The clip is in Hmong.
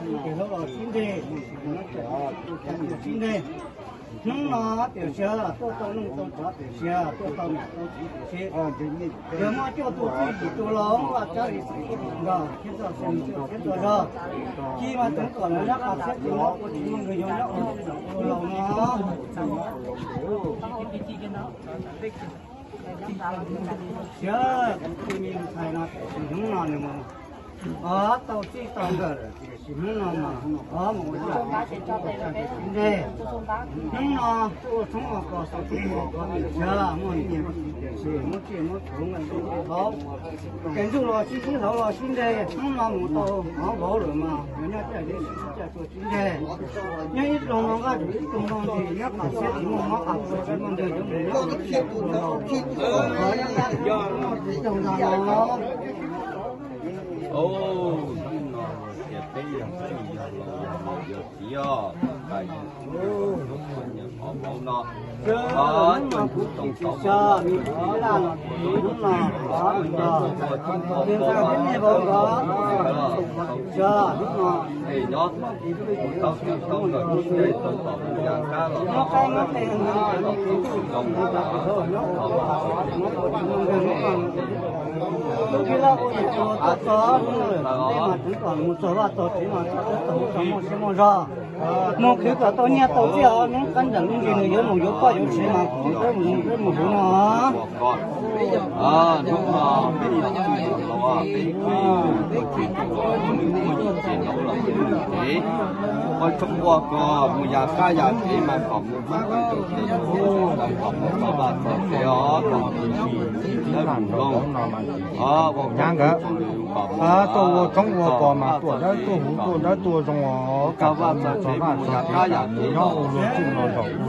Ces hlub los sib nteg, sib nteg. Hnub no tiam sis tuaj tau neej tau tsov tiam sis tuaj tau niam tau txiv tiam sis yog muaj cuaj tus txwj yim tus laus Vaj Tsab Lis Xwm Tuam Nrog thiab txog xyoo cuaj txhiab rau zog, ci mas txeev kom lawv nyob qab txhiab tsis muaj ua tsis muaj nrog yus nyob ua tsis tau ua laus no. Siab kuv tus me ntxhais no tiam sis hnub no nws mus, o, tau txij tau nkawm lawm tiam sis hnub no mas, o, mus ua tsaug sib nteg. Hnub no tuaj ua tshoob ua kos xaus tshoob ua kos tiam sis muaj niam muaj txiv tiam sis muab tsiaj muab txhuv nqaij ntuj nqaij hauv, kev ntsuj los sib sib hlauv los sib nteg. Hnub no mus tau hov vauv lawm mas yog nyob caj deb sib caj tuaj sib nteg. Nyob ib rooj no nqaj ib rooj no ntsis nyob qab txhiab tsis muaj mob qab txhiab tsis muaj nrog coob mus nyob ua tsis tau ua laus. Hnub no kuv tus txiv xya, me txiv laj los hnub no, o, tus ntxhais thiab me vauv nkawd, xya hnub no, muab qaib muab qe, tus txiv laj ua yam ua tuaj txog hnub no lawm, tej mas tseev kom mus txog vaj txog tsev mas txog mus txog muaj siab muaj zog, mus khwv kom tau nyiaj tau txiaj os. Hnub qab nram lub ntsis nws yuav mus yuav poj yuav sev mas kuv peb mus peb mus hauv no. Hnub no peb yog txij yog laus, peb ib txwm muaj txij muaj laus, muaj yim txwm laus los peb mus tsev, ua tshoob ua kos mus ya qab ya tsev mas kom mus mab kom mus txog vaj txog tsev os, kom mus tsis dawb mus loog os, ua nyab nkawd tuaj ua tshoob ua kos mas tuaj dawb tuaj huv tuaj dawb tuaj zoo os, kom mus txog vaj txog tsev, nyob ua luag txuj no nraum ua